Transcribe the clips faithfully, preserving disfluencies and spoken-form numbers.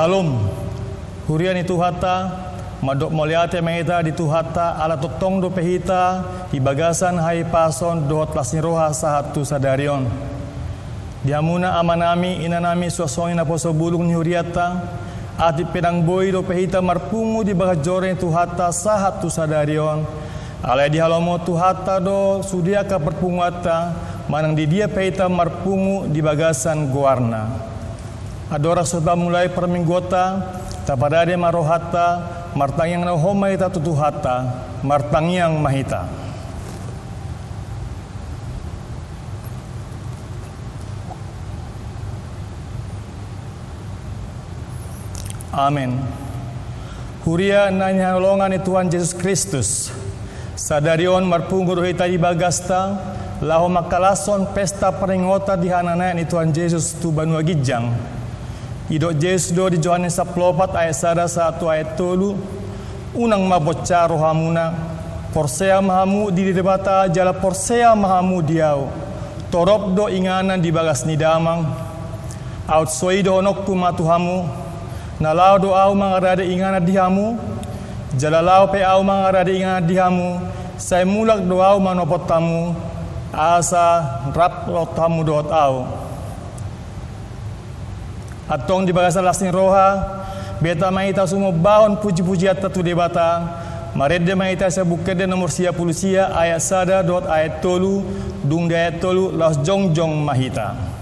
Syalom. Huria ni Tuhanta, mandok mauliate ma hita di Tuhanta ala tongtong dope hita di bagasan hahipason dohot las ni roha sahat tu sadari on. Di hamuna amanami, inanami, suang songon i naposo bulung ni hurianta, atik pe ndang boi dope hita marpungu di bagas joro ni Tuhanta sahat tu sadari on. Alai dihalomohon Tuhanta do sude angka parpunguanta, manang di dia pe hita marpungu di bagasan goarna. Andorang so tamulai parmingguonta, taparade ma rohanta, martangiang na hot ma hita tu Tuhanta, martangiang ma hita. Amen. Huria na hinaholongan ni Tuhan Jesus Kristus, sadari on marpungu do hita di bagasta, laho mangkalashon pesta parningotan di hananaek ni Tuhan Jesus tu banua ginjang. Didok Jesus do di Johannes sampulu opat ayat sada sahat tu ayat tolu, Unang ma porsea rohamuna, porsea ma hamu di Debata jala porsea ma hamu di Ahu. Torop do inganan di bagas ni Damang. Aut so i dohononku ma tu hamu, na laho do Ahu mangaradei inganan di hamu, jala laho pe Ahu mangaradei inganan di hamu, sai mulak do Ahu manopot hamu, asa rap lot hamu dohot Ahu. Antong di bagasan las ni roha, beta ma hita sumombahon pujipujianta tu Debata, marende ma hita sian Buku Ende nomor sia pulu sia ayat sada dohot ayat tolu, dung di ayat tolu laos jongjong ma hita.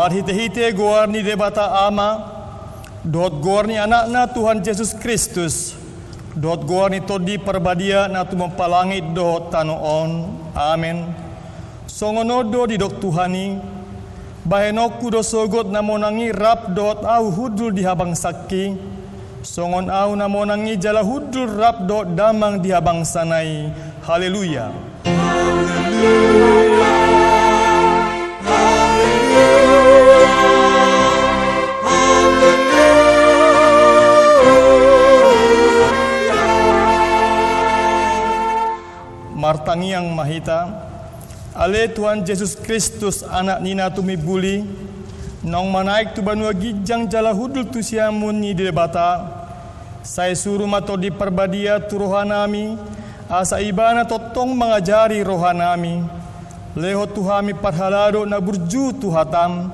Marhitehite goar ni Debata Ama, dohot goar ni Anakna Tuhan Jesus Kristus, dohot goar ni Tondi Parbadia na tumompa langit dohot tano on. Amen. Songon on do didok Tuhan i, bahenonku do sogot na monang i rap dohot ahu hundul di habangsangki, songon ahu na monang i jala hundul rap dohot damang di habangsana i. Haleluya. Martangiang ma hita. Ale Tuhan Jesus Kristus, Anak ni na tumimbul i, naung manaek tu banua ginjang jala hundul tu siamun ni Debata, sai suru ma Tondi Parbadia tu rohanami, asa Ibana tongtong mangajari rohanami. Lehon tu hami parhalado na burju tu hatam,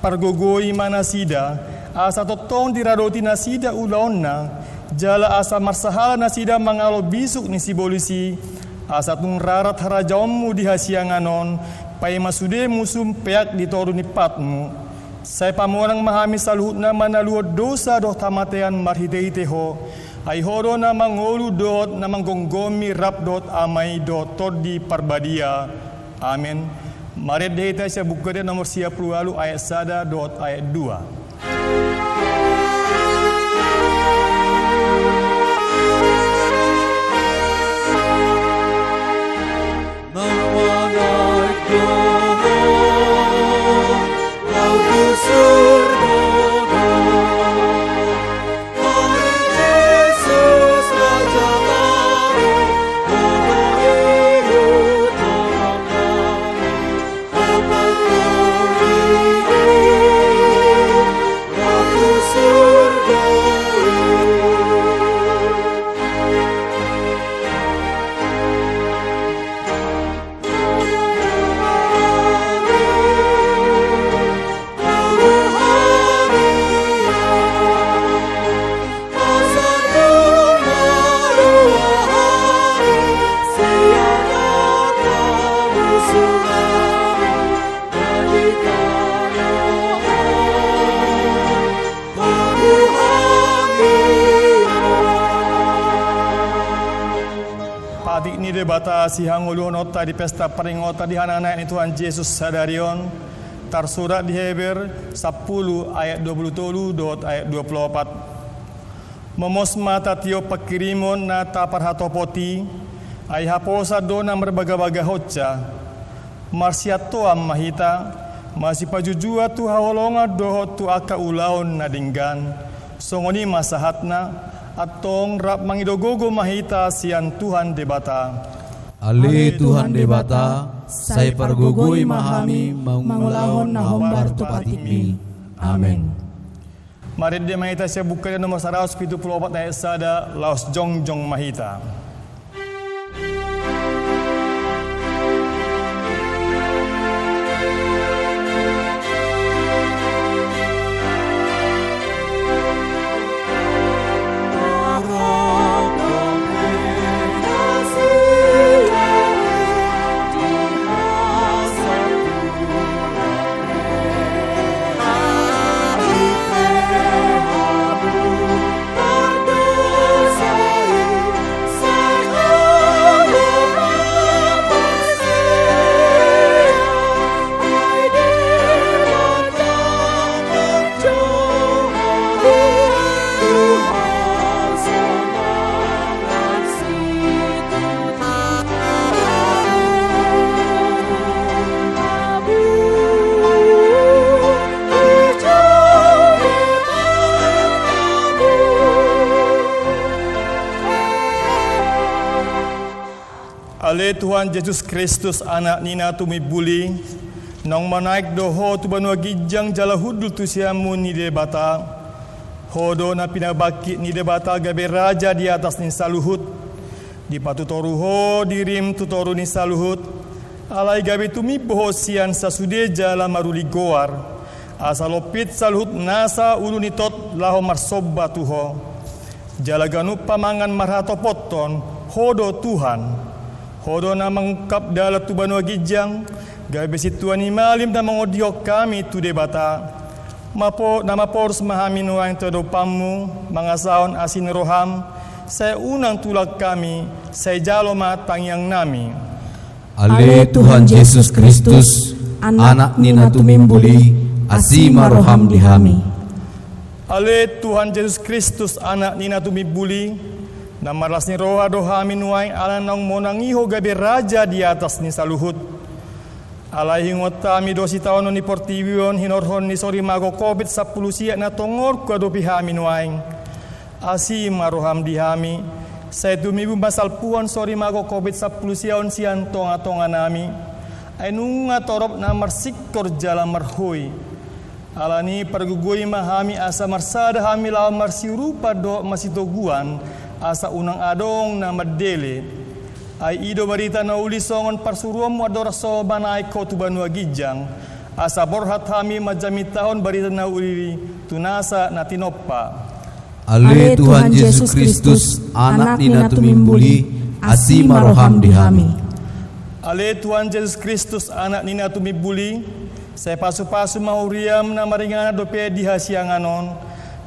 pargogoi ma nasida, asa tongtong diradoti nasida ulaonna, jala asa marsahala nasida mangalo bisuk ni sibolis i, asa tung rarat harajaonmu di hasiangan on, paima sude musum peak di toru ni patmu. Sai pamonang ma hami saluhutna manaluhon dosa dohot hamatean marhitehite Ho, Ai Ho do na mangolu dohot na manggomgomi rap dohot Ama i dohot Tondi Parbadia. Amen. Marende hita sian Buku Ende nomor sia pulu ualu ayat sada dohot ayat dua. Patik ni Debata sihangoluhononta di pesta paringotan di hananaek ni Tuhan Jesus sadari on, tarsurat di Heber sampulu ayat dua pulu tolu dohot ayat dua pulu opat. Momos ma tatiop pangkirimon na taparhatopot i, ai haposan do na marbagabagahonsa. Marsiantoan ma hita, masipajujuan tu haholongan dohot tu angka ulaon na denggan. Songon i ma sahatna, antong rap mangido gogo ma hita sian Tuhan Debata. Ale Tuhan Debata, sai pargogoi ma hami mangulahon na hombar tu patikmi. Amen. Marende ma hita sian Buku Ende nomor saratus pitu pulu opat ayat sada, laos jongjong ma hita. Ale Tuhan Jesus Kristus, Anak ni na tumimbul i, naung manaek do Ho tu banua ginjang jala hundul tu siamun ni Debata. Ho do na pinabangkit ni Debata gabe Raja di atas ni saluhut. Dipatutoru Ho dirim tu toru ni saluhut, alai gabe tumimbo Ho sian sasude jala maruli goar, asa lompit saluhut nasa ulu ni tot laho marsomba tu Ho. Jala ganup pamangan marhatopothon, Ho do Tuhan. Ho do na mangungkap dalan tu banua ginjang, gabe sintua ni malim na mangondihon hami tu Debata. Mapo-, na maporus ma hami nuaeng tu adopanmu, mangasahon asi ni roham, sai unang tulang hami, sai jalo ma tangiangnami. Ale Tuhan Jesus Kristus, Anak ni na tumimbul i, asi ma roham di hami. Ale Tuhan Jesus Kristus, Anak ni na tumimbul i, na marlas ni roha do hami nuaeng ala naung monang i Ho gabe Raja di atas ni saluhut. Alai huingot hami do sitaonon ni portibi on hinorhon ni sorimago Covid sampulu sia na tongon huadopi hami nuaeng. Asi ma roham di hami, sai tumimbo ma salpuhon sorimago Covid sampulu sia on sian tongatonganami. Ai nunga torop na marsingkor jala marhoi. Alani i pargogoi ma hami asa marsada hami laho marsiurupan dohot marsitoguan, asa unang adong na mandele. Ai i do barita na uli songon parsuruonmu andorang so manaek Ho tu banua ginjang, asa borhat hami manjamintahon barita na uli i tu nasa na tinompa. Ale Tuhan Jesus Kristus, Anak ni na tumimbul i, asi ma roham di hami. Ale Tuhan Jesus Kristus, Anak ni na tumimbul i, sai pasupasu ma huriam na maringanan dope di hasiangan on,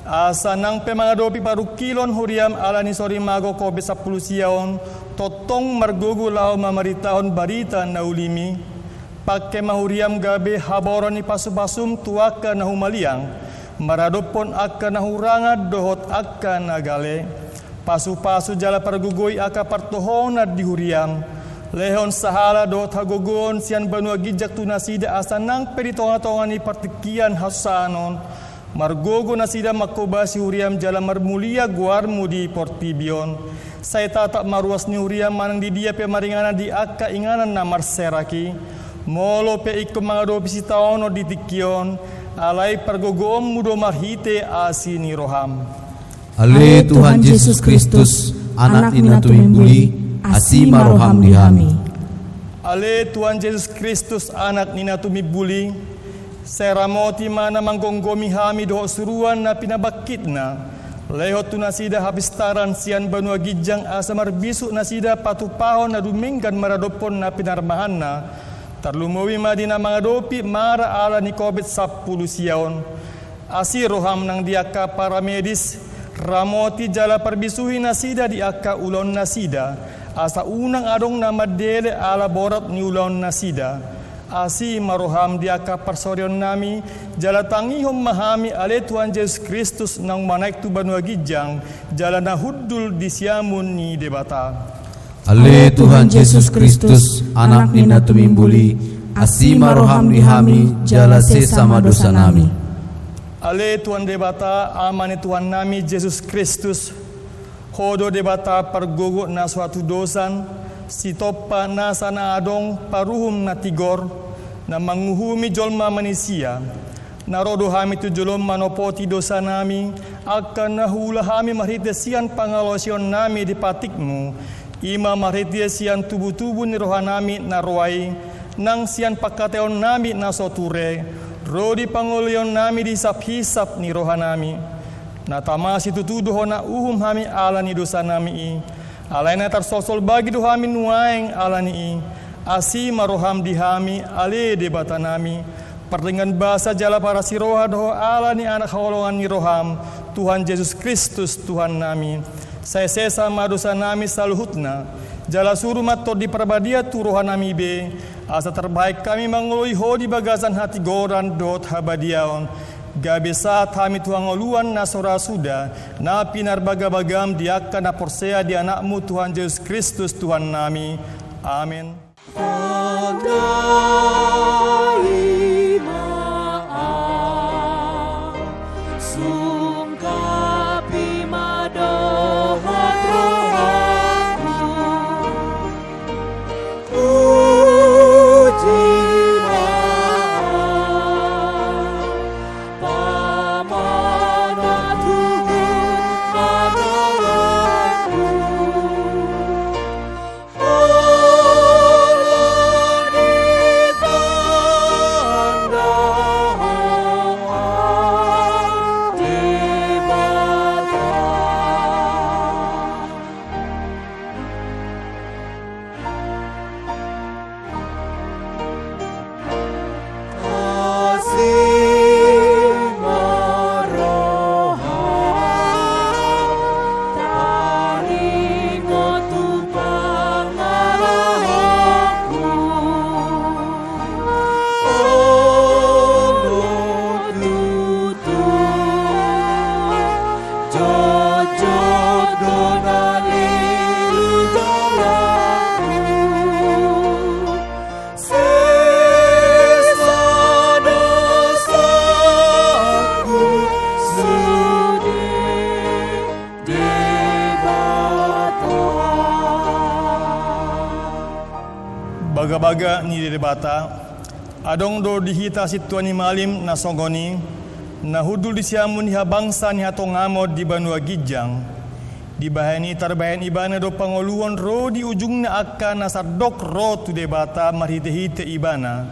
Asa nang pe mangadopi parungkilon huriam ala ni sorimago covid sampulu sia on, tongtong margogo laho mamaritahon barita na ulimi. Pangke ma huriam gabe haboron ni pasupasum tu angka na humaliang, maradophon angka na hurangan dohot angka na gale. Pasupasu jala pargogoi angka partohonan di huriam. Lehon sahala dohot hagogoon sian banua ginjang tu nasida asa nang pe di tongatonga ni partingkian hasusaan on, margogo nasida mangkobasi huriam jala marmulia goarmu di portibi on. Sai tatap ma ruas ni huriam manang di dia pe maringanan di angka inganan na marserak i. Molo pe ingkon mangadopi sitaonon di tingki on, alai pargogoonmu do marhite asi ni roham. Ale Tuhan Jesus Kristus, Anak ni na tumimbul i, asi ma roham di hami. Ale Tuhan Jesus Kristus, Anak ni na tumimbul i, sai ramoti ma na manggomgomi hami dohot suruan na pinabangkitna. Lehon tu nasida hapistaran sian banua ginjang asa marbisuk nasida patupahon na dumenggan maradophon na pinarmahanna. Tarlumobi ma di na mangadopi mara ala ni covid sampulu sia on. Asi roham nang di angka paramedis, ramoti jala parbisuhi nasida di angka ulaonnasida, asa unang adong na mandele ala borat ni ulaonnasida. Asi ma roham di angka parsorionnami, jala tangihon ma hami ale Tuhan Jesus Kristus naung manaek tu banua ginjang, jala na hundul di siamun ni Debata. Ale Tuhan Jesus Kristus, Anak ni na tumimbul i, asi ma roham di hami, jala sesa ma dosanami. Ale Tuhan Debata, Ama ni Tuhannami Jesus Kristus, Ho do Debata pargogo na so hatudosan, sitompa nasa na adong paruhum na tigor, na manguhumi jolma manisia. Na ro do hami tu jolom manopoti dosanami, angka na huula hami marhite sian pangalaosionnami di patikmu, i ma marhite sian tubutubu ni rohanami na roa i, nang sian pangkataionnami na so ture, ro di pangolionnami di hisaphisap ni rohanami. Na tama situtu do hona uhum hami ala ni dosanami i, alai na tarsolsol bagi do hami nuaeng ala ni i. Asi ma roham di hami, ale Debatanami, pardenggan basa jala parasi roha dohot ala ni anak haholongan ni roham, Tuhan Jesus Kristus Tuhannami. Sai sesa ma dosanami saluhutna, jala suru ma Tondi Parbadia tu rohanami be, asa tarbahen hami mangoloi Ho di bagasan hatigoran dohot habadiaon. Gabe sahat hami tu hangoluan na so ra suda, na pinarbagabagam di angka na porsea di Anakmu Tuhan Jesus Kristus Tuhannami. Amen. Tanggahi ma au, sungkapi ma dohot rohangku. Puji ma au, pamanat huhut ma tanganku. Ala ni tanda Ho au Debata. Asi ma roham, taringot tu pangalahoku. Olo tutu, jotjot do na lilu jalaku. Sesa dosaku sude Debata. Bagabaga ni Debata, adong do di hita sintua ni malim na songon i, na hundul di siamun ni habangsa ni hatongamon di banua ginjang. Dibahen i tarbahen ibana do pangoluon ro di ujungna angka na sandok ro tu Debata marhitehite ibana.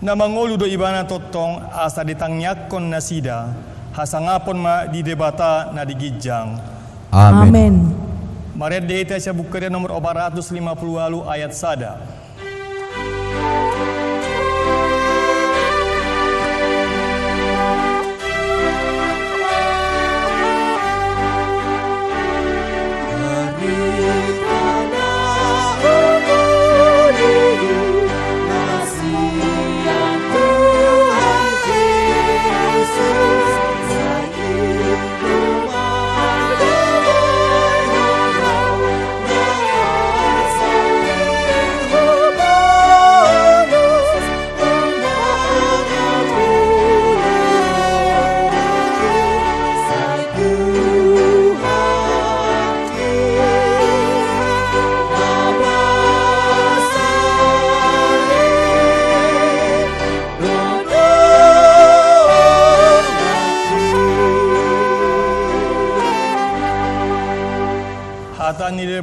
Na mangolu do ibana tongtong asa ditangiangkon nasida. Hasangapon ma di Debata na di ginjang. Amen. Amen. Marende hita sian Buku Ende nomor opat ratus lima puluh ualu ayat sada.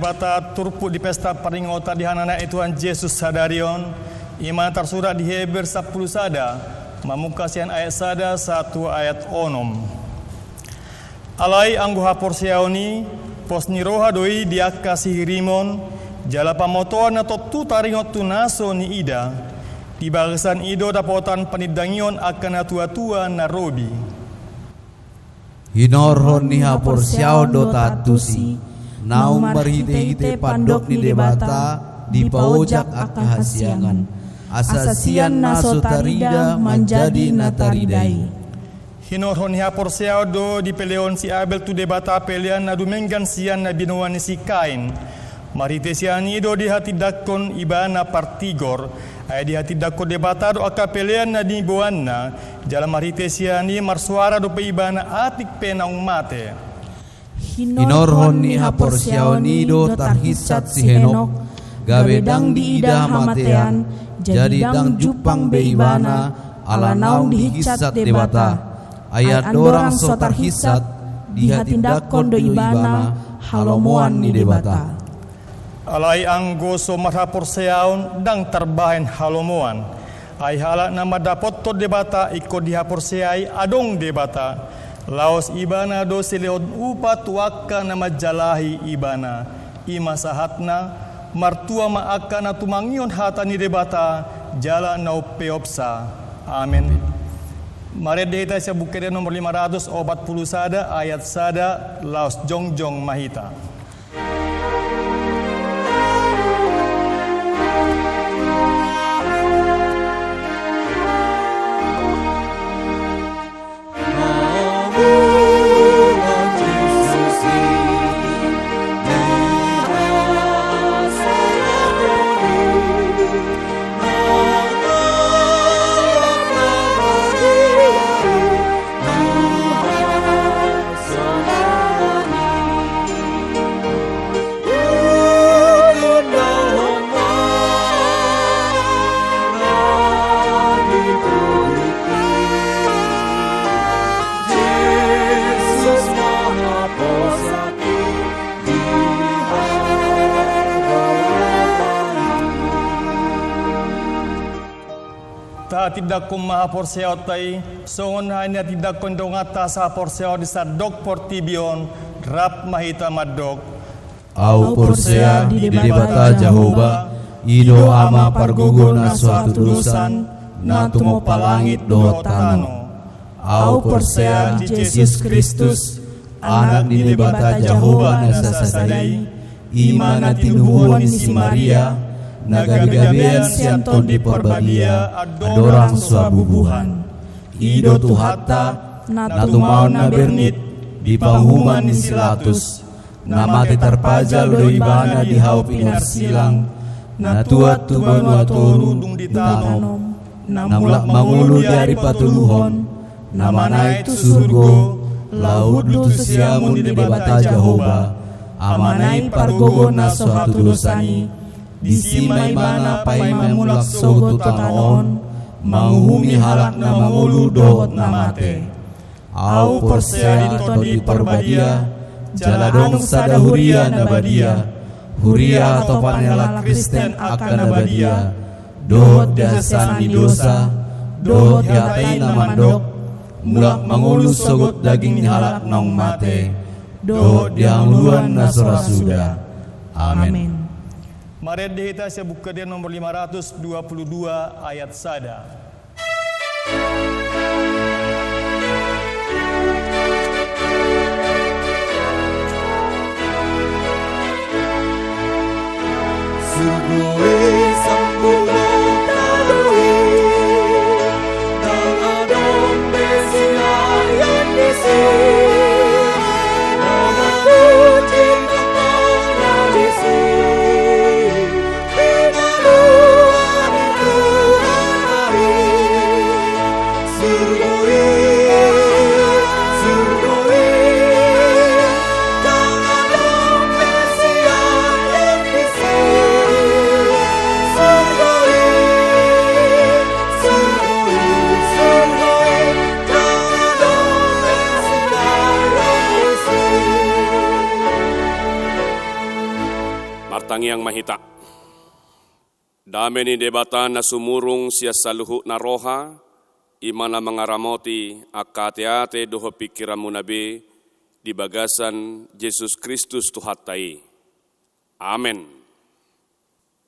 Hata turpuk di pesta parningotan di hangoluan ni Tuhan Jesus sadari on, i ma na tarsurat di Heber sampulu sada, mamungka sian ayat sada sahat tu ayat onom. Alai anggo haporseaon i, pos ni roha do i di angka sihirimon, jala pamotoan na tontu taringot tu na so niida, di bagasan i do dapotan panindangion angka natuatua na robi. Hinorhon ni haporseaon do taantusi, naung marhitehite pandok ni Debata dipaojak angka hasiangan, asa sian na so tarida manjadi na taridai. Hinorhon ni haporseaon do dipelehon si Abel tu Debata pelean na dumenggan sian na binoan ni si Kain. Marhite sian i do dihatindangkon ibana partigor, ai dihatindangkon Debata do angka pelean na niboanna, jala marhite sian i marsoara dope ibana atik pe naung mate. Hinorhon ni haporseaon i do tarhinsat si Henok, gabe ndang diida hamatean, jadi ndang jumpang be ibana, ala naung dihinsat Debata. Ai andorang so tarhinsat, dihatindangkon do ibana halomoan ni Debata. Alai anggo so marhaporseaon ndang tarbahen halomoan. Ai halak na mandapothon Debata ingkon dihaporseai adong Debata, laos ibana do silehon upa tu angka na manjalahi ibana. I ma sahatna, martua ma angka na tumangihon hata ni Debata, jala na umpeopsa. Amen. Marende hita sian Buku Ende nomor lima ratus opat pulu sada ayat sada, laos jongjong ma hita. Tahatindangkon ma haporseaonta i, songon na hinatindangkon donganta sahaporseaon di sandok portibi on, rap ma hita mandok. Ahu porsea di Debata Jahowa, i do Ama pargogo na so hatudosan, na tumompa langit dohot tano. Ahu porsea di Jesus Kristus, Anak ni Debata Jahowa na sasada i, i ma na tinubuhon ni si Maria, na gabegabean sian Tondi Parbadia andorang so habubuhan. I do Tuhanta, na tumaon na bernit di panguhuman ni si Latus, na mate tarpajal do ibana di hau pinarsilang, na tuat tu banua toru dung ditanom, na mulak mangolu di ari patoluhon, na manaek tu surgo, laho hundul tu siamun ni Debata Jahowa, Amana i pargogo na so hatudosan i. Disi ma ibana paima mulak sogot tu tano on, manguhumi halak na mangolu dohot na mate. Ahu porsea di Tondi Parbadia, jala adong sada huria na badia, huria hatopan ni halak Kristen angka na badia, dohot di hasesaan ni dosa, dohot di hata i na mandok, mulak mangolu sogot daging ni halak naung mate, dohot di hangoluan na so ra suda. Amen. Amen. Marende hita sian Buku Ende nomor lima ratus dua puluh dua ayat sada. Tangiang ma hita. Dame ni Debata na sumurung sian saluhutna roha, i ma na mangaramoti angka ateate dohot pingkiranmuna be di bagasan Jesus Kristus Tuhanta i. Amen.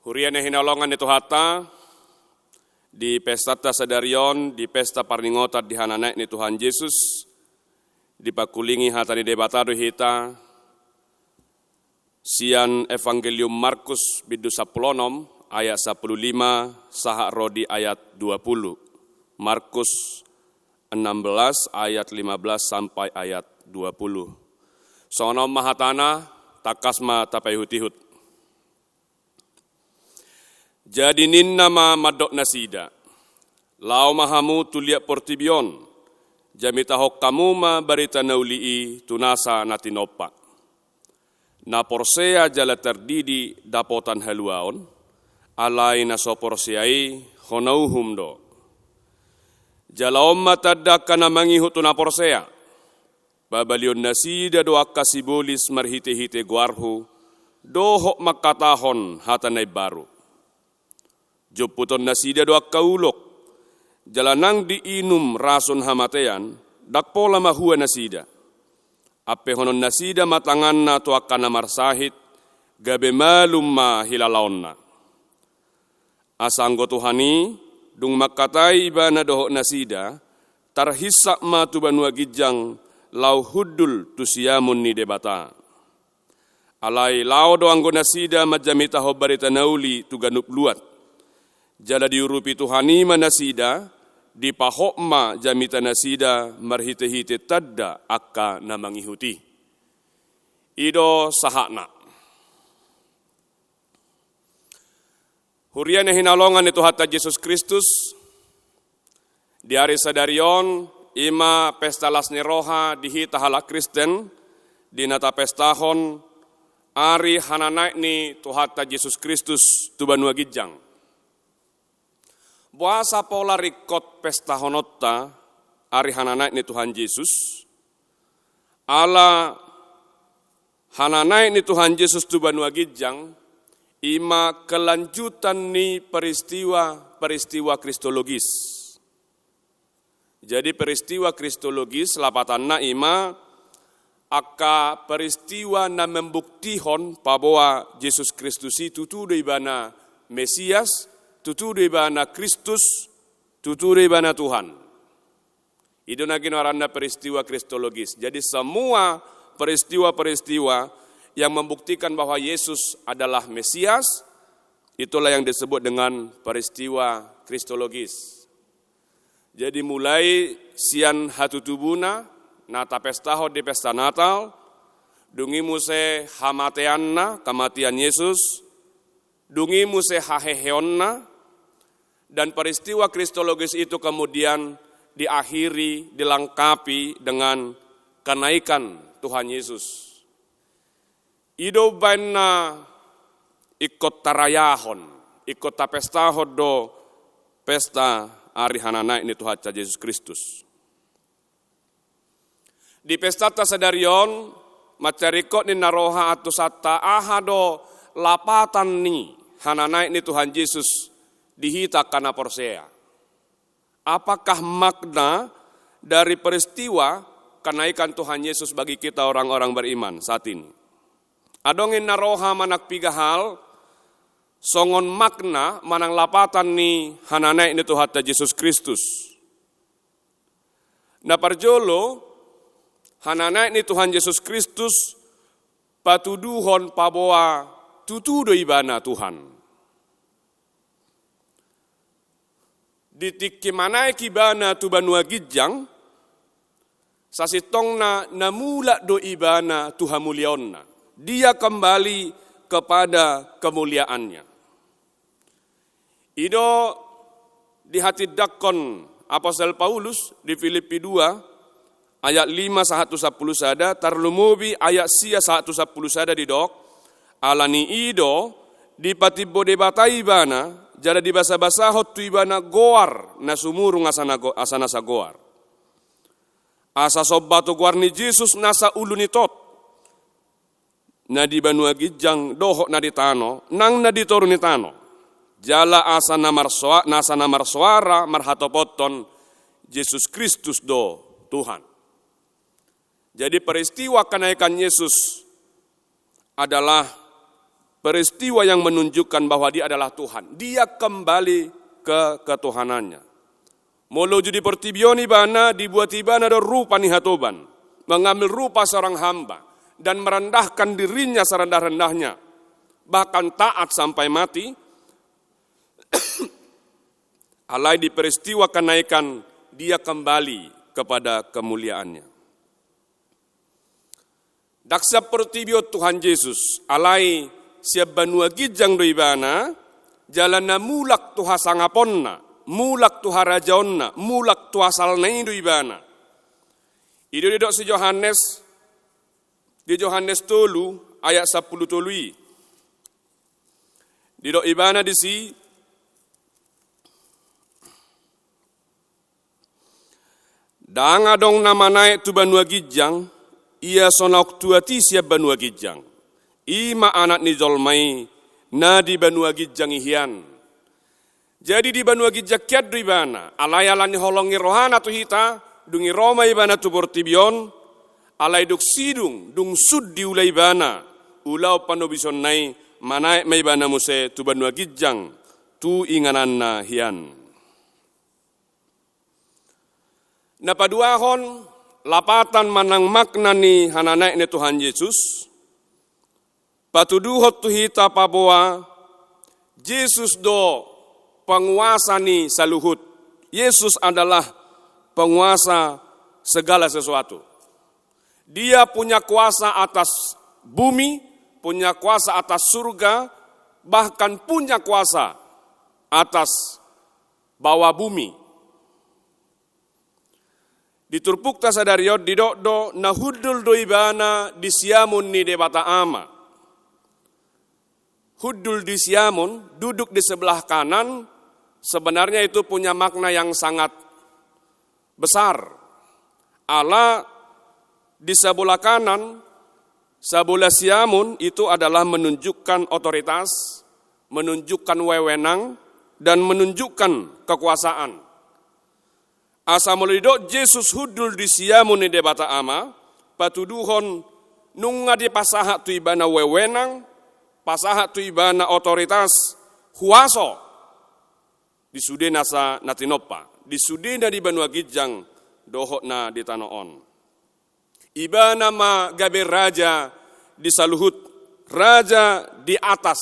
Huria na hinaholongan ni Tuhanta, di pestanta sadari on, di pesta parningotan di hananaek ni Tuhan Jesus, dipangkulingi hata ni Debata do hita sian Evangelium Markus bindu sampulu onom ayat sampulu lima sahat ro di ayat dua puluh. Markus enam belas ayat lima belas sampai ayat dua puluh. Songon on ma hatana, tangkas ma tapaihut-ihut. Jadi ninna ma mandok nasida: Laho ma hamu tu liat portibi on, jamitahon hamu ma barita na uli i tu nasa na tinompa. Na porsea jala tardidi dapotan haluaon, alai na so porsea i hona uhum do. Jala on ma tanda angka na mangihut tu na porsea: Pabalihon nasida do angka sibolis marhite-hite goarhu, dohot mangkatahon hata na imbaru. Jomputon nasida do angka ulok, jala nang diinum rasun hamatean, ndang pola mahua nasida. Ampehonon nasida ma tanganna tu angka na marsahit, gabe malum ma hilalaonna. Asa anggo Tuhan i, dung mangkatai ibana dohot nasida, tarhinsat ma tu banua ginjang laho hundul tu siamun ni Debata. Alai laho do anggo nasida manjamitahon barita na uli tu ganup luat. Jala diurupi Tuhan i ma nasida, dipahot ma jamita nasida marhite-hite tanda angka na mangihut i. I do sahatna. Huria na hinaholongan ni Tuhanta Jesus Kristus, di ari sadari on, i ma pesta las ni roha di hita halak Kristen, di na tapestahon ari hananaek ni Tuhanta Jesus Kristus tu banua ginjang. Boasa pola ringkot pestahononta ari hananaek ni Tuhan Jesus? Ala hananaek ni Tuhan Jesus tu banua ginjang, i ma kelanjutan ni peristiwa-peristiwa kristologis. Jadi peristiwa kristologis lapatanna i ma angka peristiwa na membuktihon paboa Jesus Kristus i tutu do ibana Mesias, tutu do ibana Kristus, tutu do ibana Tuhan. I do na ginoaranna peristiwa kristologis. Jadi semua peristiwa-peristiwa yang membuktikan bahwa Yesus adalah Mesias, itulah yang disebut dengan peristiwa kristologis. Jadi mulai sian hatutubuna, na tapestahon di pesta Natal, dung i muse hamateanna, kematian Yesus, dung i muse haheheonna, dan peristiwa kristologis itu kemudian diakhiri, dilengkapi dengan kenaikan Tuhan Yesus. I do umbaen na ingkon tarayahon, ingkon tapestahon do pesta ari hananaek ni Tuhanta Jesus Kristus. Di pestanta sadari on, mansai ringkot ninna roha antusanta aha do lapatan ni hananaek ni Tuhan Jesus di hita angka na porsea. Apakah makna dari peristiwa kenaikan Tuhan Yesus bagi kita orang-orang beriman saat ini? Adong ninna roha manang piga hal songon makna manang lapatan ni hananaek ni Tuhanta Jesus Kristus. Na parjolo, hananaek ni Tuhan Jesus Kristus patuduhon paboa tutu do ibana Tuhan. Di tingki manaek ibana tu banua ginjang, sasintongna na mulak do ibana tu hamuliaonna. Dia kembali kepada kemuliaannya. I do dihatindangkon Apostel Paulus di Filipi dua, ayat lima sahat tu sampulu sada, tarlumobi ayat sia sahat tu sampulu sada didok, ala ni i do, dipatimbo Debata ibana, jala dibasabasahon tu ibana goar na sumurung asa na go-, asa nasa goar. Asa somba tu goar ni Jesus nasa ulu ni tot. na di banua ginjang dohot na di tano, nang na di toru ni tano. Jala asa na marsoa-, asa na marsoara marhatopothon, Jesus Kristus do Tuhan. Jadi peristiwa kenaikan Yesus adalah peristiwa yang menunjukkan bahwa Dia adalah Tuhan. Dia kembali ke ketuhanan-Nya. Molo uju di portibi on Ibana, dibuat Ibana do rupa ni hatoban, mengambil rupa seorang hamba, dan merendahkan diri-Nya serendah-rendahnya, bahkan taat sampai mati. Alai di peristiwa kenaikan, Dia kembali kepada kemuliaan-Nya. Ndang sian portibi on Tuhan Jesus, alai sian banua ginjang do Ibana, jala na mulak tu hasangapon-Na, mulak tu harajaon-Na, mulak tu asalna i do Ibana. I do didok si Johannes, di Johannes tolu ayat sampulu tolu i. Didok Ibana disi, "Ndang adong na manaek tu banua ginjang, ia so naung tuat i sian banua ginjang. I ma Anak ni jolma i, na di banua ginjang i hian." Jadi di banua ginjang hian do Ibana, alai ala ni holong ni roha-Na tu hita, dung i ro ma Ibana tu portibi on, alai dung sidung, dung sun diula Ibana ulaon panobison-Na i, manaek ma Ibana muse tu banua ginjang, tu inganan-Na hian. Na paduahon, lapatan manang makna ni hananaek ni Tuhan Jesus, patuduhon tu hita paboa Jesus do penguasa ni saluhut. Yesus adalah penguasa segala sesuatu. Dia punya kuasa atas bumi, punya kuasa atas surga, bahkan punya kuasa atas bawah bumi. Di turpukta sadari on didok do na hundul do Ibana di siamun ni Debata Ama. Hundul di siamun, duduk di sebelah kanan, sebenarnya itu punya makna yang sangat besar. Ala di sabola kanan, sabola siamun itu adalah menunjukkan otoritas, menunjukkan wewenang, dan menunjukkan kekuasaan. Asa molo didok Jesus hundul di siamun ni Debata Ama, patuduhon nunga dipasahat tu Ibana wewenang, pasahat tu Ibana otoritas, huaso, di sude nasa na tinompa, di sude na di banua ginjang dohot na di tano on. Ibana ma gabe raja di saluhut, raja di atas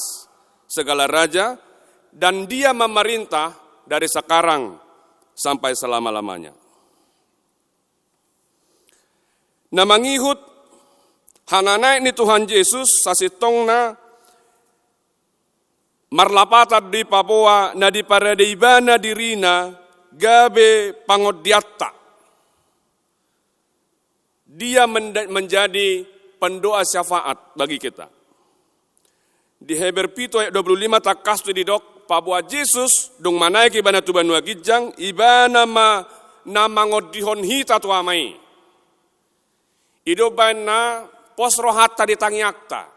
segala raja, dan Dia memerintah dari sekarang sampai selama-lamanya. Na mangihut hananaek ni Tuhan Jesus sasintongna marlapatan do i paboa na diparade Ibana dirina gabe pangondianta. Dia menda-, menjadi pendoa syafaat bagi kita. Di Heber pitu ayat dua puluh lima tangkas tu didok, paboa Jesus dung manaek Ibana tu banua ginjang, Ibana ma na mangondihon hita tu Ama i. I do umbaen na pos rohanta di tangiangta.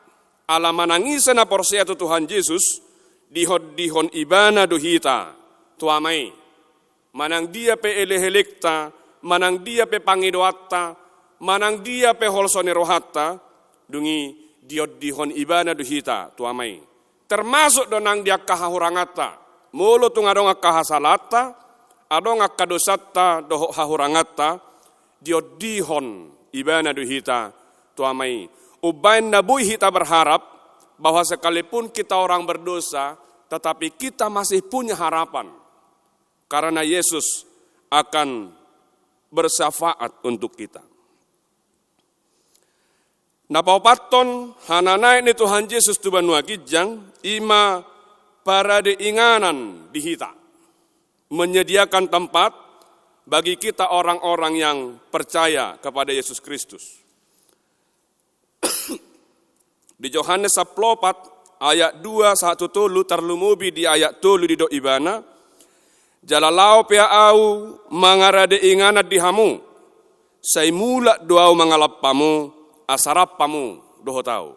Ala manang ise na porsea tu Tuhan Jesus, diondihon Ibana do hita tu Ama i. Manang dia pe elek-elekta, manang dia pe pangidoanta, manang dia pe holso ni rohanta, dung i diondihon Ibana do hita tu Ama i. Termasuk do nang di angka hahuranganta. Molo tung adong angka hasalaanta, adong angka dosanta dohot hahuranganta, diondihon Ibana do hita tu Ama i. Umbaen na boi hita berharap bahwa sekalipun kita orang berdosa, tetapi kita masih punya harapan. Karena Yesus akan bersyafaat untuk kita. Na paopathon hananaek ni Tuhan Jesus tu banua ginjang, i ma parade inganan di hita. Menyediakan tempat bagi kita orang-orang yang percaya kepada Yesus Kristus. Di Johannes sampulu opat ayat dua sahat tu tolu, tarlumobi di ayat tolu didok Ibana, "Jala laho pe Ahu mangarade inganan di hamu, sai mulak do Ahu mangalap hamu, asa rap hamu dohot Ahu."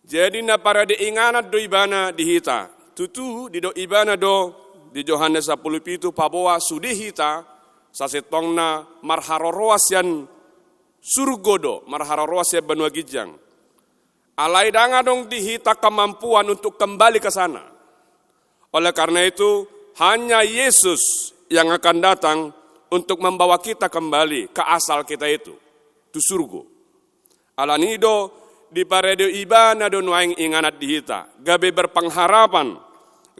Jadi na parade inganan do ibana di hita. Tutu didok ibana do di Johannes sampulu pitu paboa sude hita sasintongna marharoroan sian surgo do, marharoroan sian banua ginjang. Alai ndang adong di hita kemampuan untuk kembali ke sana. Oleh karena itu, hanya Yesus yang akan datang untuk membawa kita kembali ke asal kita itu, tu surgo. Alani do diparade ibana do nuaeng inganan di hita, gabe berpengharapan,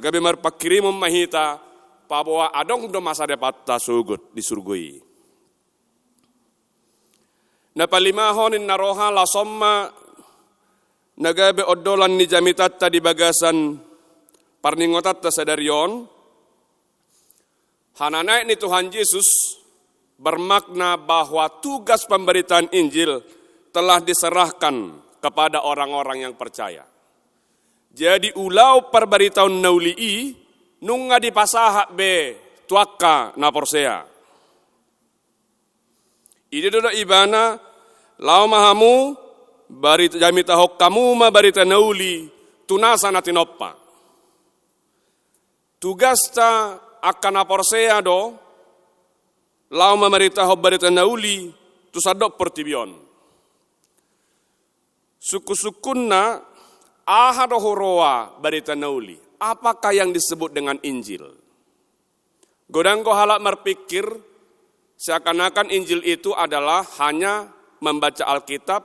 gabe marpanghirimon ma hita, paboa adong do masa depanta sogot di surgo i. Na palimahon ninna roha, laos on ma na gabe ondolan ni jamitanta di bagasan parningoanta sadari on. Hananaek ni Tuhan Yesus bermakna bahwa tugas pemberitaan Injil telah diserahkan kepada orang-orang yang percaya. Jadi ulaon parbaritaon na uli i nunga dipasahat be tu angka na porsea. I do didok ibana, laho ma hamu, barit-, jamitahon hamu ma barita na uli tu nasa na tinompa. Tugasta angka na porsea do laho mamaritahon barita na uli tu sandok portibi on. Sungkun-sungkunna, aha do huroha barita na uli? Apakah yang disebut dengan Injil? Godang do halak marpikir seakan-akan Injil itu adalah hanya membaca Alkitab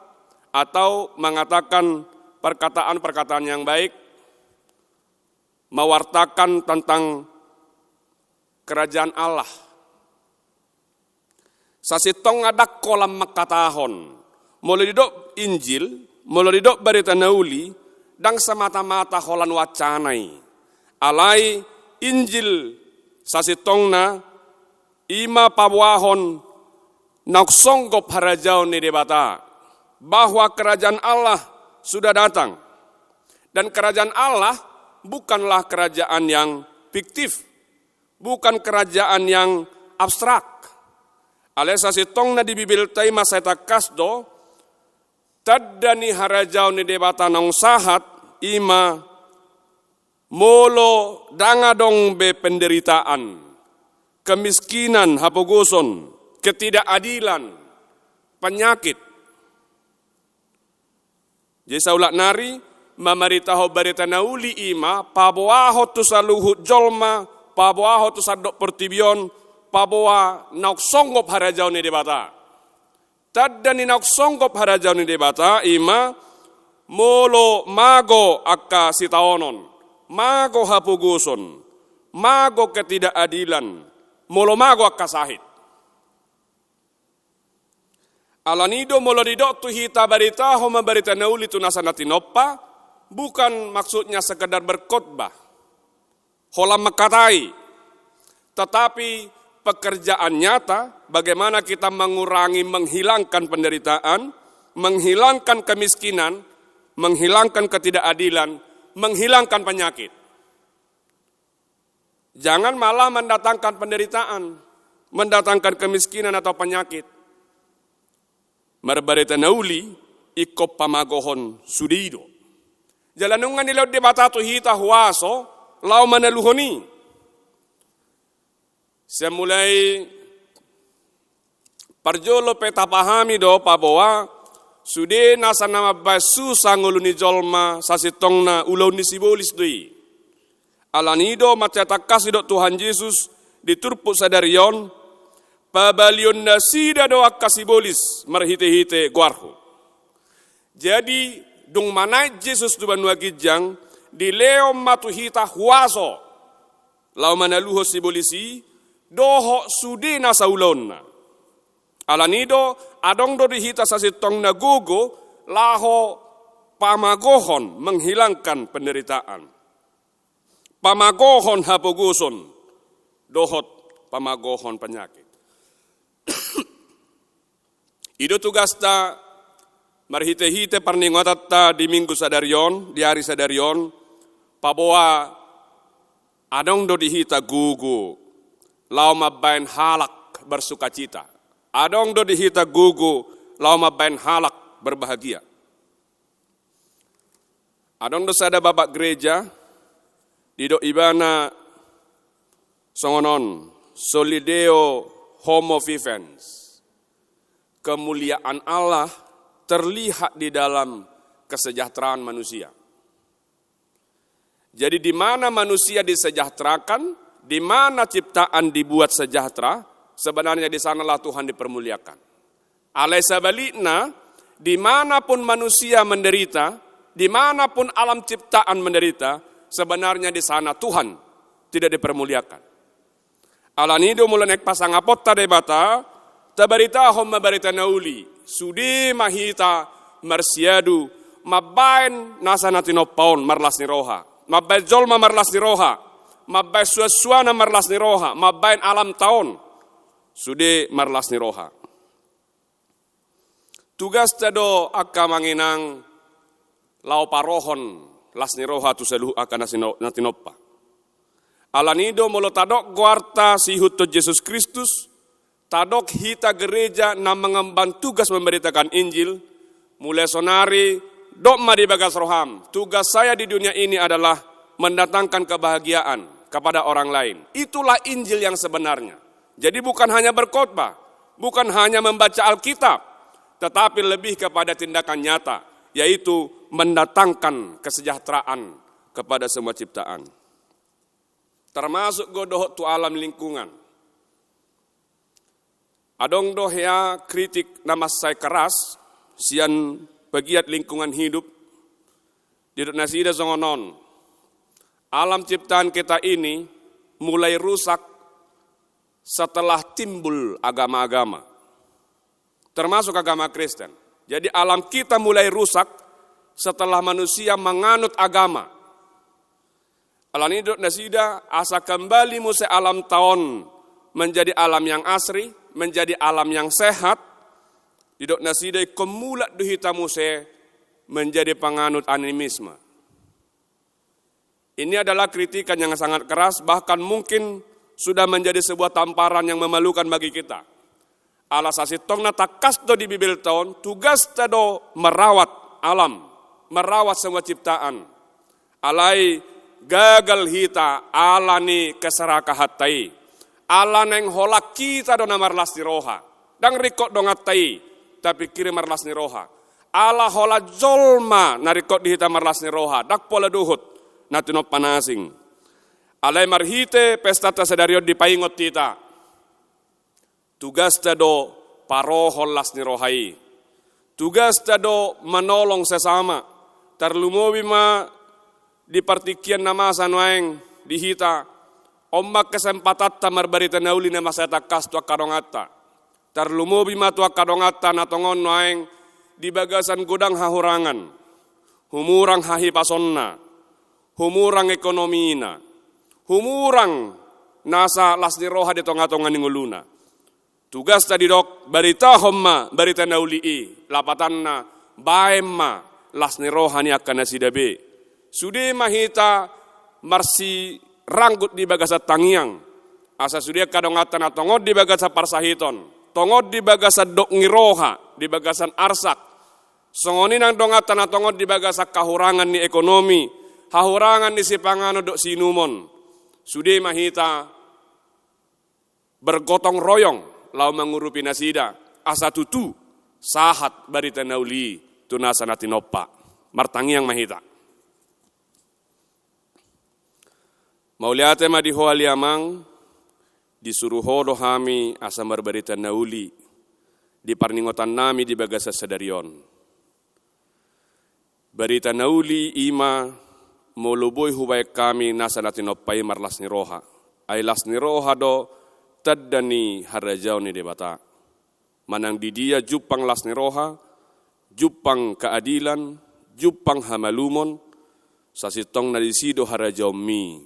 atau mengatakan perkataan-perkataan yang baik, mewartakan tentang kerajaan Allah. Sasintongna ndang holan mangkatahon. Molo didok Injil, molo didok barita na uli, ndang semata-mata holan wacana i. Alai Injil sasintongna i ma paboahon naung songgop harajaon ni Debata, bahwa kerajaan Allah sudah datang. Dan kerajaan Allah bukanlah kerajaan yang fiktif, bukan kerajaan yang abstrak. Alai sasintongna di Bibelta i ma sai tangkas do, tanda ni harajaon ni Debata naung sahat i ma molo ndang adong be penderitaan, kemiskinan, hapogoson, ketidakadilan, penyakit. Jadi saulak nari, mamaritahon barita na uli i ma paboahon tu saluhut jolma, paboahon tu sandok portibi on, paboa naung songgop harajaon ni Debata. Tanda ni naung songgop harajaon ni Debata i ma molo mago angka sitaonon, mago hapogoson, mago ketidakadilan, molo mago angka sahit. Alani do molo didok tu hita baritahon ma barita na uli tu nasa na tinompa, bukan maksudnya sekedar berkhotbah, holan mangkatai, tetapi pekerjaan nyata, bagaimana kita mengurangi, menghilangkan penderitaan, menghilangkan kemiskinan, menghilangkan ketidakadilan, menghilangkan penyakit. Jangan malah mendatangkan penderitaan, mendatangkan kemiskinan atau penyakit. Marbarita na uli ingkon pamagohon sude i do. Jala nunga nilehon Debata tu hita huaso laho manaluhon i. Sian mulai parjolo pe tapahami do paboa sude nasa na mambahen susa ngolu ni jolma sasintongna ulaon ni sibolis do i. Alani do mansai tangkas didok Tuhan Jesus di turpuk sadari on, pabalihon nasida do angka sibolis marhitehite goarhu. Jadi dung manaek Jesus tu banua ginjang, dilehon ma tu hita huaso laho manaluhon sibolis i dohot sude nasa ulaonna. Alani do adong do di hita sasintongna gogo laho pamagohon, menghilangkan penderitaan, pamagohon hapogoson dohot pamagohon penyakit. I do tugasta marhitehite parningoanta di minggu sadari on, di ari sadari on, paboa adong do di hita gogo laho mambahen halak bersukacita. Adong do di hita gogo laho mambahen halak berbahagia. Adong do sada bapak gereja, didok ibana songon on, Soli Deo Homo Vivens. Kemuliaan Allah terlihat di dalam kesejahteraan manusia. Jadi, di mana manusia disejahterakan, di mana ciptaan dibuat sejahtera, sebenarnya di sanalah Tuhan dipermuliakan. Alai sebaliknya, di mana pun manusia menderita, di mana pun alam ciptaan menderita, sebenarnya di sana Tuhan tidak dipermuliakan. Alani do molo naeng pasangaponta Debata, tabaritahon ma barita na uli, sude ma hita marsiadu, mambaen nasa na tinompa on marlas ni roha, mambaen jolma marlas ni roha, mambaen suansuana marlas ni roha, mambaen alamta on sude marlas ni roha. Tugasta do angka amang inang laho parohon las ni roha tu saluhut angka na sino-, na tinompa. Alani do molo tadok goarta siihuthon Jesus Kristus, tadok hita gereja na mengemban tugas memberitakan Injil, mulai sonari dok ma di bagas roham, tugas saya di dunia ini adalah mendatangkan kebahagiaan kepada orang lain. Itulah Injil yang sebenarnya. Jadi bukan hanya berkhotbah, bukan hanya membaca Alkitab, tetapi lebih kepada tindakan nyata, yaitu mendatangkan kesejahteraan kepada semua ciptaan. Termasuk do dohot tu alam lingkungan. Adong do hea kritik na mansai keras sian pegiat lingkungan hidup, didok nasida songon on. Alam ciptaan kita ini mulai rusak setelah timbul agama-agama, termasuk agama Kristen. Jadi alam kita mulai rusak setelah manusia menganut agama. Alani didok nasida, asa kembali muse alamta on menjadi alam yang asri, menjadi alam yang sehat, didok nasida ingkon mulak do hita muse menjadi penganut animisme. Ini adalah kritikan yang sangat keras, bahkan mungkin sudah menjadi sebuah tamparan yang memalukan bagi kita. Ala sasintongna tangkas do di Bibelta on, tugasta do merawat alam, merawat semua ciptaan. Alai gagal hita ala ni keserakhonta i. Ala naeng holan hita do na marlas ni roha. Ndang ringkot donganta i, tapingkiri marlas ni roha. Ala holan jolma na ringkot di hita marlas ni roha, ndang pola dohot na tinompa na asing. Alai marhite pestanta sadari on dipaingot hita. Tugasta do parohon las ni roha i. Tugasta do manolong sesama. Tarlumobi ma di partingkian na masa nuaeng di hita. On ma kesempatanta marbarita na uli na mansai tangkas tu angka donganta. Tarlumobi ma tu angka donganta na tongon nuaeng di bagasan godang hahurangan. Humurang hahipasonna. Humurang ekonomina. Humurang nasa las ni roha di tonga-tonga ni ngoluna. Tugasta didok, baritahon ma barita na uli i, lapatanna, baen ma las ni roha ni angka nasida be. Sude ma hita marsiranggut di bagasan tangiang. Asa sude angka donganta na tongon di bagasan parsahiton, tongon di bagasan dok ni roha, di bagasan arsak. Songon i nang donganta na tongon di bagasan hahurangan ni ekonomi, hahurangan ni sipanganon dok siinumon. Sude ma hita bergotong royong laho mangurupi nasida, asa tutu sahat barita na uli i tu nasa na tinompa. Martangiang ma hita. Mauliate ma di Ho ale Amang, disuru Ho do hami asa marbarita na uli di parningotannami di bagasan sadari on. Barita na uli i ma molo boi hubaen hami nasa na tinompa i marlas ni roha. Ai las ni roha do tanda ni harajaon ni Debata. Manang di dia jumpang las ni roha, jumpang keadilan, jumpang hamalumon, sasintongna disi do harajaonmi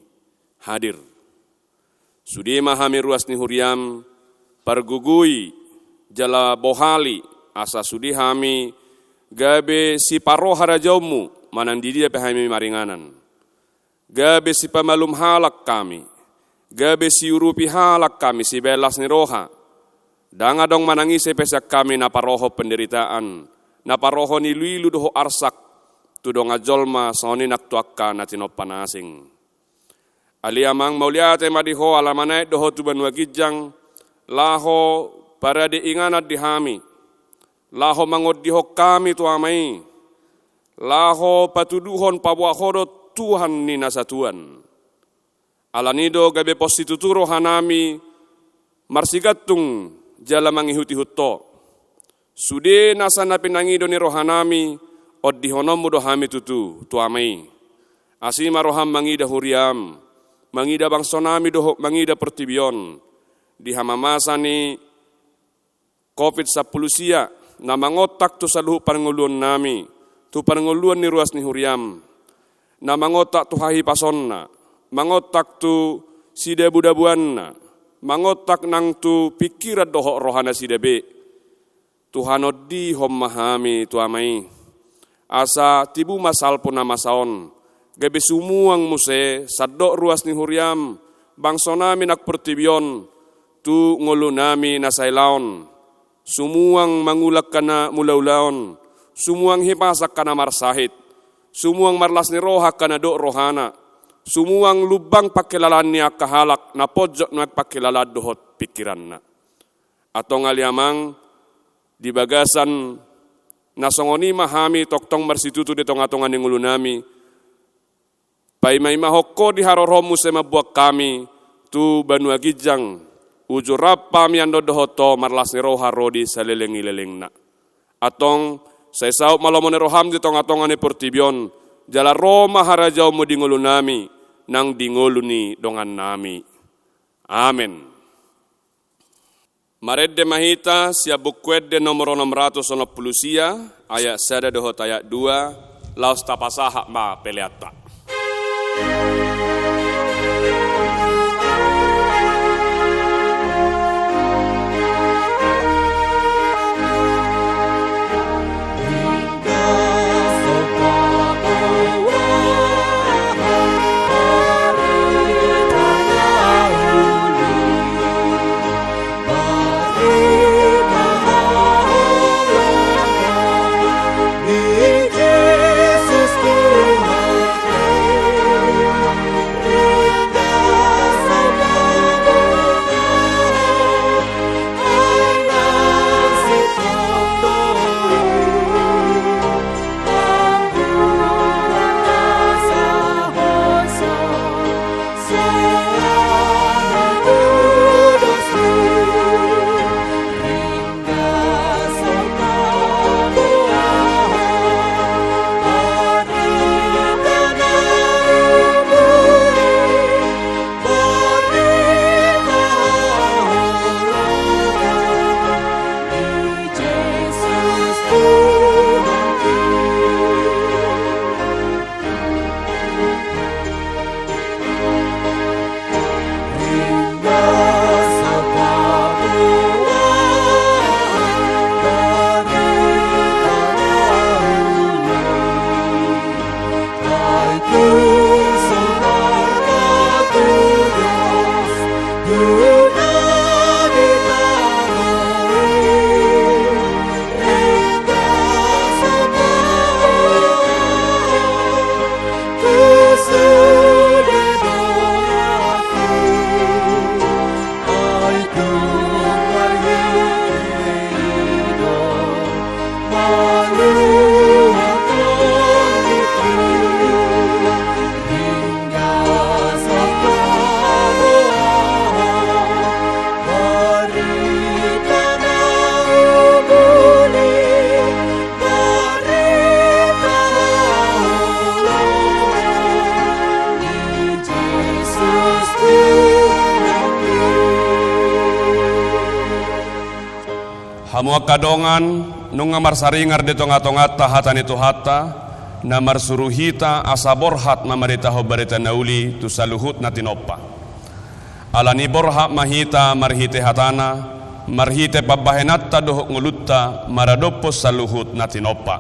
hadir. Sude ma hami ruas ni huriam, pargogoi jala bohali, asa sude hami gabe siparo harajaonmu, manang di dia pe hami maringanan. Gabe sipamalum halak hami, gabe siurupi halak hami, sibaen las ni roha. Ndang adong manang ise pe sian hami na parohon penderitaan, na parohon iluilu dohot arsak, tu dongan jolma, songon i nang tu angka na tinompa na asing. Ale Amang, mauliate ma di Ho ala manaek do Ho tu banua ginjang, laho parade inganan di hami, laho mangondihon hami tu Ama i, laho patuduhon paboa Ho do Tuhan ni na satuan. Ala ni do gabe pos situtu rohanami marsigantung jala mangihut-ihut Ho. Sude nasa na pinangido ni rohanami, ondihononmu do hami tutu tu Ama i. Asi ma roham mangida huriam, mangida bangsonami dohot mangida portibi on, di hamamasa ni covid sampulu sia, na mangontak tu saluhut parngoluonnami, tu parngoluon ni ruas ni huriam, na mangontak tu hahipasonna, mangontak tu sidabu-dabuanna, mangontak nang tu pingkiran dohot roha nasida be. Tuhan, ondihon ma hami tu Ama i. Asa tibu ma salpu na masa on, gabe sumuang muse sandok ruas ni huriam, bangsonami nang portibi on, tu ngolunami na sailaon. Sumuang mangula angka na mulaulaon, sumuang hipas angka na marsahit, sumuang marlas ni roha angka na dok rohana, sumuang lumbang pangkilalaan ni angka halak na ponjot nuaeng pangkilalaan dohot pingkiranna. Antong ale Amang, di bagasan na songon i ma hami tongtong marsitutu di tonga-tonga ni ngolunami. Paima-imahon Ho di haroroanmu sai mamboan hami tu banua ginjang, uju rap hami annon dohot Ho marlas ni roha ro di saleleng ni lelengna. Antong, sai saut ma lomo ni roham di tonga-tonga ni portibi on, jala ro ma harajaonmu di ngolunami, nang di ngolu ni dongannami. Amen. Marende ma hita sian Buku Ende nomor onom ratus onom pulu sia, ayat sada dohot ayat dua, laos tapasahat ma peleanta. Hamu angka dongan, nunga marsaringar di tonga-tonganta hata ni Tuhanta, na marsuru hita asa borhat mamaritahon barita na uli tu saluhut na tinompa. Ala ni borhat ma hita marhite hatana, marhite pambahenanta dohot ngolunta maradophon saluhut na tinompa.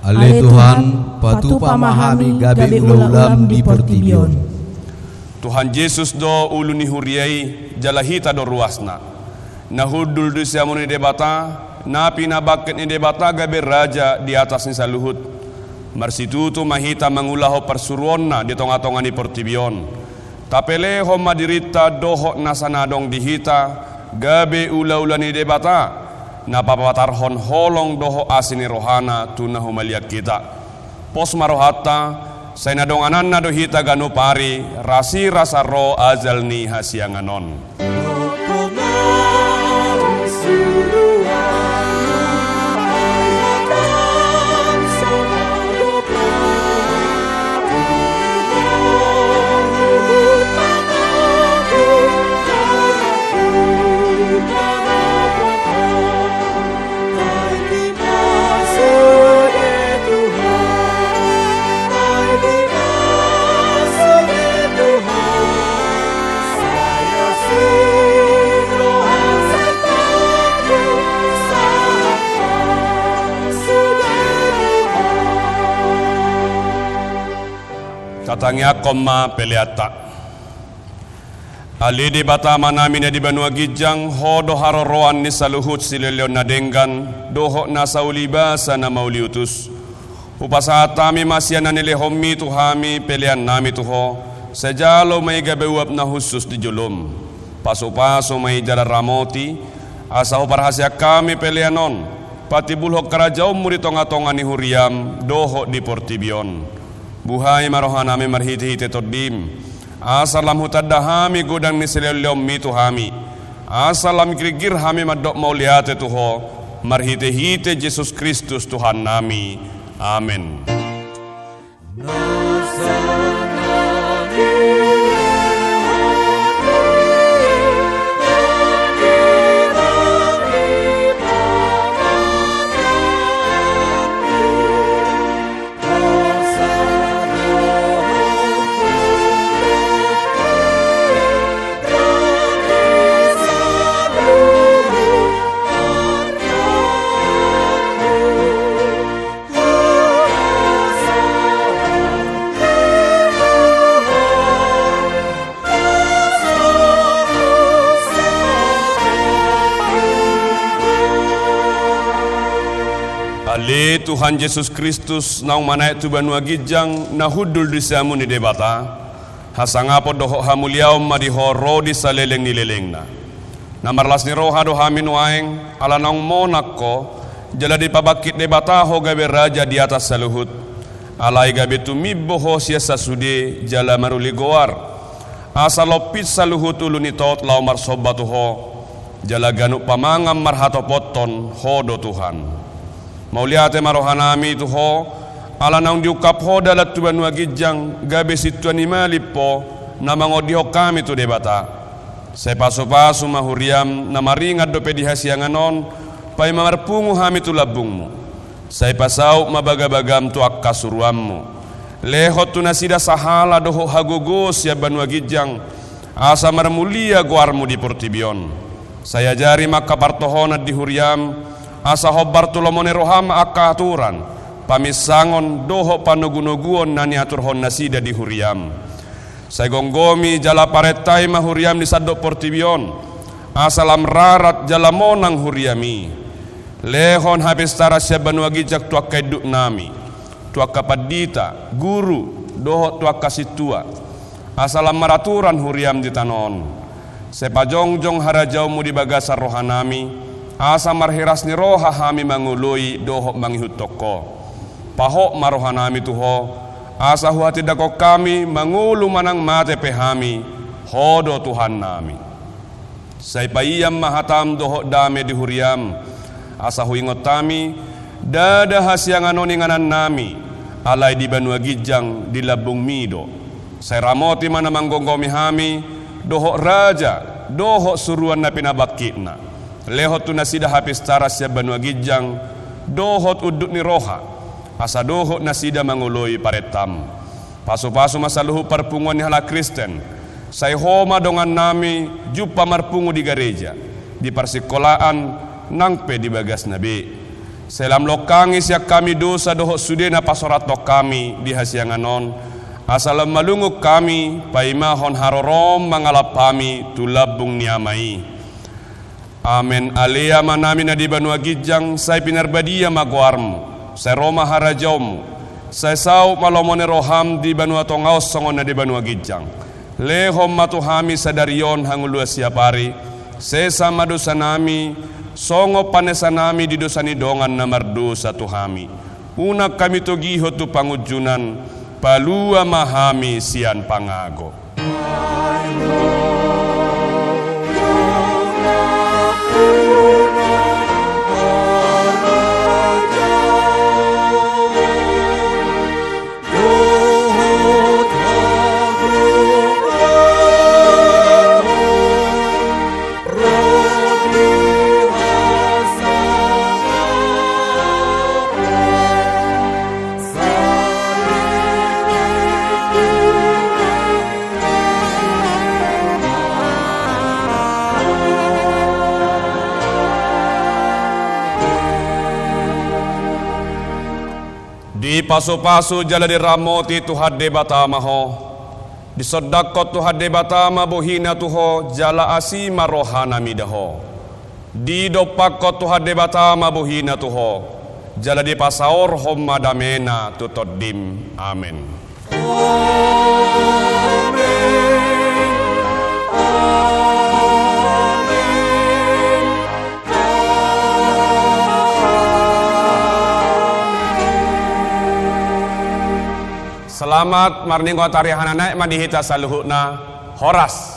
Ale Tuhan, patupa ma hami gabe ula-ulam di portibi on. Tuhan Jesus do ulu ni huria i, jala hita do ruasna. Na hundul di siamun ni Debata, na pinabangkit ni Debata gabe raja di atas ni saluhut. Marsitutu ma hita mangulahon parsuruonna di tonga-tonga ni portibi on. Tapelehon ma dirinta dohot nasa na adong di hita, gabe ula-ula ni Debata, na papatarhon holong dohot asi ni rohana tu na humaliang hita. Pos ma rohanta, sai na dongananna do hita ganup ari, rasirasa ro ajal ni hasiangan on. Tatangiangkon ma peleanta. Ale Debata Amanami na di banua ginjang, Ho do haroroan ni saluhut silehonlehon na denggan, dohot nasa uli basa na mauliutus. Hupasahat hami ma sian na nilehonMi tu hami peleannami tu Ho, sai jalo ma i gabe uap na hushus di joloM. Pasu-pasu ma i jala ramoti, asa huparhaseang hami pelean on patimbulhon karajaonMu di tonga-tonga ni huriaM dohot di portibi on. Buhai ma rohanami marhite-hite TondiM, asa lam hutanda hami godang ni silehonlehonMi tu hami, asa lam girgir hami mandok mauliate tu Ho, marhite-hite Jesus Kristus Tuhannami. Amen. Ale Tuhan Jesus Kristus, naung manaek tu banua ginjang, na hundul di siamun ni Debata, hasangapon dohot hamuliaon ma di Ho ro di saleleng ni lelengna. Na marlas ni roha do hami nuaeng, ala naung monang Ho, jala dipabangkit Debata Ho gabe Raja di atas saluhut. Alai gabe tumimbo Ho sian sasude jala maruli goar, asa lompit saluhut ulu ni tot laho marsomba tu Ho, jala ganup pamangan marhatopothon Ho do Tuhan. Mauliate ma rohanami tu Ho, ala naung diungkap Ho dalan tu banua ginjang, gabe sintua ni malim Ho, na mangondihon hami tu Debata. Sai pasu-pasu ma huriaM, na maringan dope di hasiangan on, paima marpungu hami tu lambungMu. Sai pasaut ma bagabagaM tu angka suruanMu. Lehon tu nasida sahala dohot hagogoon sian banua ginjang, asa marmulia goarMu di portibi on. Sai ajari ma angka partohonan di huriaM, asa hombar tu lomo ni rohaM angka aturan, paminsangon dohot panogunoguon na niaturhon nasida di huriaM. Sai gomgomi jala parentai ma huriaM di sandok portibi on, asa lam rarat jala monang huriaM i. Lehon hapistaran sian banua ginjang tu angka induknami, tu angka pandita, guru, dohot tu angka sintua, asa lam maraturan huriaM di tano on. Sai pajongjong harajaonMu di bagasan rohanami, asa marhiras ni roha hami mangoloi dohot mangihuthon Ho. Pahot ma rohanami tu Ho, asa huhatindangkon hami mangolu manang mate pe hami, Ho do Tuhannami. Sai paian ma hataM dohot dame di huriaM, asa huingot hami, ndada hasiangan on inganannami, alai di banua ginjang di lambungMi do. Sai ramoti ma na manggomgomi hami, dohot raja, dohot suruan na pinabangkitna. Lehon tu nasida hapistaran sian banua ginjang, dohot unduk ni roha, asa dohot nasida mangoloi parentaM. Pasu-pasu ma saluhut parpunguan ni halak Kristen, sai Ho ma dongannami jumpa marpungu di gareja, di parsingkolaan, nang pe di bagasna be. Sai lam longkangi sian hami dosa dohot sude na pasorathon hami di hasiangan on, asa lam malungun hami paimahon haroroM mangalap hami tu lambung ni Ama i. Amen. Ale Amanami na di banua ginjang, sai pinarbadia ma goarMu, sai ro ma harajaonMu, Sai saut ma lomo ni roham di banua tonga on songon na di banua ginjang. Lehon ma tu hami sadari on hangoluan siapari. Sesa ma dosanami, songon panesanami di dosa ni dongan na mardosa tu hami. Unang hami togihon tu pangunjunan, palua ma hami sian pangago. Dipasupasu jala diramoti Tuhan Debata ma ho. Disondangkon Tuhan Debata ma bohina tu ho jala asi ma rohana mida ho. Didompakkon Tuhan Debata ma bohina tu ho, jala dipasaorhon ma damena tu tondim. Amen. Selamat marningot ari hananaek ma di hita saluhutna. Horas.